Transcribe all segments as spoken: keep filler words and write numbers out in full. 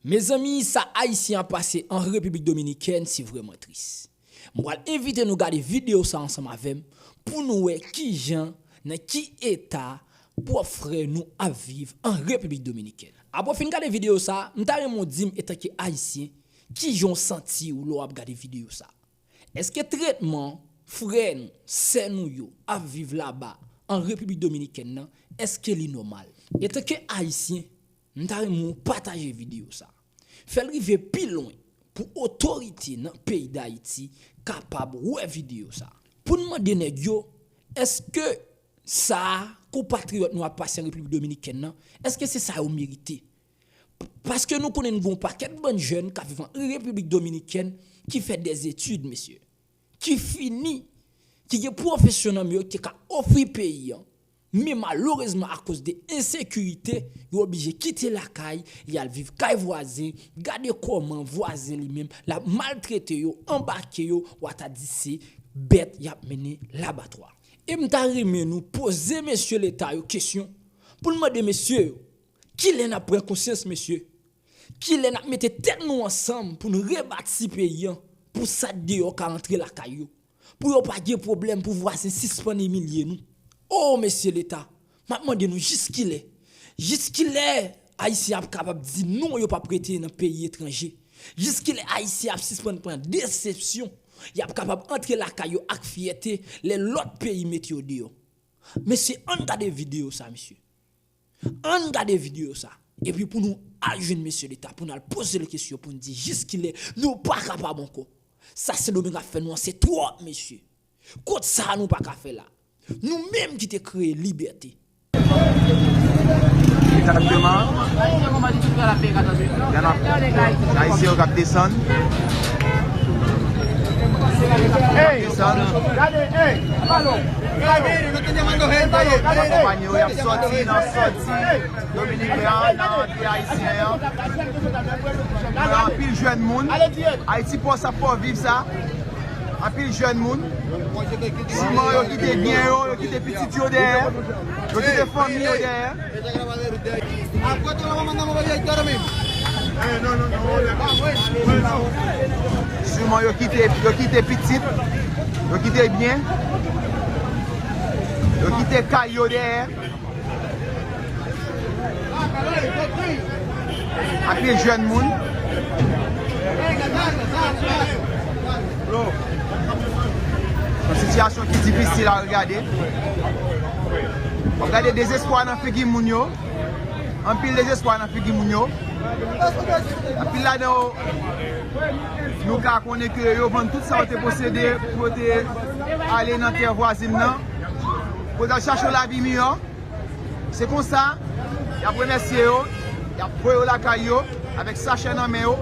Mezanmi, sa Ayisyen ap pase an Repiblik Dominikèn, se vrèman tris. Mwen pral envite nou gade videyo sa ansanm avè m pou nou wè kijan, nan ki eta pwòp frè nou ap viv an Repiblik Dominikèn. Apre w fin gade videyo sa, m ta renmen w di m, etanke Ayisyen, kijan w santi w lè w ap gade videyo sa? Èske tretman frè nou, sè nou yo ap viv laba an Repiblik Dominikèn nan, èske li nòmal? Etanke Ayisyen, m ta renmen w pataje videyo sa. Fè l rive pi lwen pou otorite nan peyi Dayiti kapab wè videyo sa. Pou n mande nèg yo, èske sa a konpatriyòt nou ap pase an Repiblik Dominikèn nan, èske se sa yo merite? Paske nou konnen n gen yon pakèt bann jèn k ap viv an Repiblik Dominikèn ki fè dèzetid, mesye, ki fini, ki gen pwofesyon nan men yo ki te ka ofri peyi a. Men malerezman, akoz de ensekirite, yo oblije kite lakay, y al viv kay vwazen, gade kòman vwazen li menm, l ap maltrete yo, anbake yo, w a ta di se bèt y ap mennen labatwa. E m ta renmen nou poze mesye Leta yo kesyon, pou n mande mesye yo, kilè n ap pran konsyans, mesye? Kilè n ap mete tèt nou ansanm pou n rebati peyi a, pou sa k deyò ka rantre lakay yo, pou yo pa gen pwoblèm, pou vwazen sispann imilye nou? O, mesye Leta, m ap mande nou jiskilè? Jiskilè Ayisyen ap kapab di non, yo p ap rete nan peyi etranje? Jiskilè Ayisyen ap sispann pran desepsyon, y ap kapab antre lakay yo ak fyète lè lòt peyi mete yo deyò? Mesye, ann gade videyo sa, mesye. Ann gade videyo sa. Epi pou nou al jwenn mesye Leta, pou n al poze l kesyon, pou n di jiskilè nou pa kapab ankò. Sa Sendomeng ap fè nou an, se twòp, mesye. Kot sa a nou pa ka fè la? Nou menm ki te kreye libète. Egzakteman. Y en a Ayisyen yo k ap desann. Desann. Akonpanye yo, y ap sòti nan sòti Dominiken an, nan antre Ayisyen an. Gen anpil jèn moun. Ayiti pòs ap fè w viv sa. Anpil jèn moun. Souvan yo kite byen yo, yo kite pitit yo dèyè. Yo kite fanmi yo dèyè. Souvan yo kite, yo kite pitit, yo kite byen, yo kite kay yo dèyè. Anpil jèn moun. Yon sitiyasyon ki difisil a regade. W ap gade dezespwa nan figi moun yo. Anpil dezespwa nan figi moun yo. Anpil ladan yo, nou ka konnen ke yo vann tout sa yo te posede pou yo te ale nan tè vwazin nan, pou yo t al chache yon lavi miyò. Se konsa, y ap remèsye yo, y ap voye yo lakay yo avèk sachè nan men yo.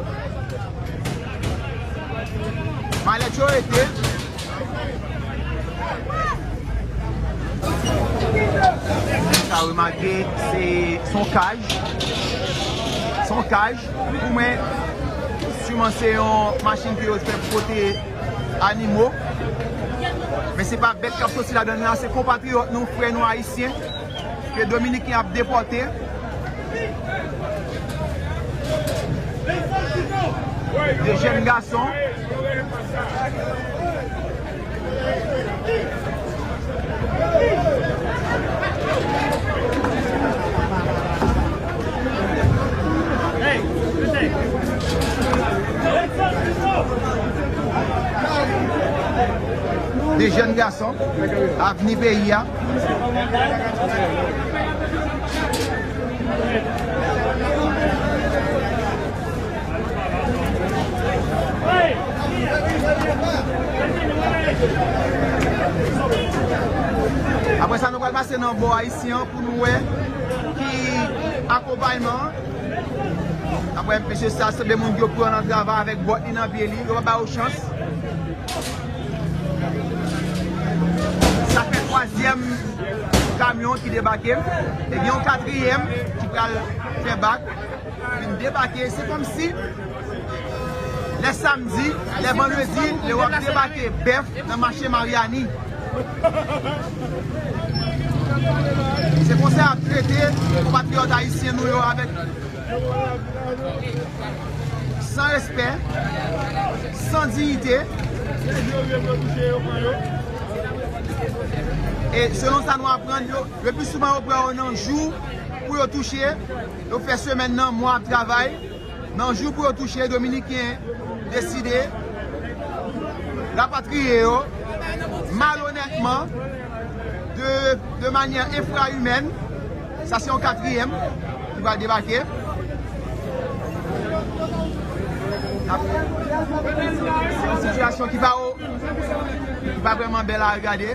Malèt yo rete. Sa remake, se, se yon kaj. Se yon kaj. Pou mwen, siman se yon machin ke yo fè pou pote animo. Men se pa bèt k ap soti ladan l la, se konpatriyòt nou, frè nou ayisyen, ke Dominiken ap depòte. De jèn gason. De jèn gason, avni peyi a. Apre sa, nou pral pase nan bò ayisyen an pou nou wè ki akonpayman an. Apre, mesye sa, se de moun ki yo pran nan travay avèk bòt li nan pye li, yo pa ba yo chans. Sa fè twazyèm kamyon ki debake, epi yon katriyèm ki pral fè bak vin debake. Se kòmsi lè samdi, lè vandredi, lè w ap debake bèf nan mache Maryani. Se konsa y ap trete konpatriyòt ayisyen nou yo avèk San respè, san diyite. E selon sa nou aprann, yo, le pli souvan yo pran yo nan jou pou yo touche, yo fè semèn nan, mwa ap travay. Nan jou pou yo touche, Dominiken deside rapatriye yo malonètman, de, de manyè enfra-imèn. Sa se yon katriyèm ki va debake. Se yon sitiyasyon ki pa, ki pa vrèman bèl a regade.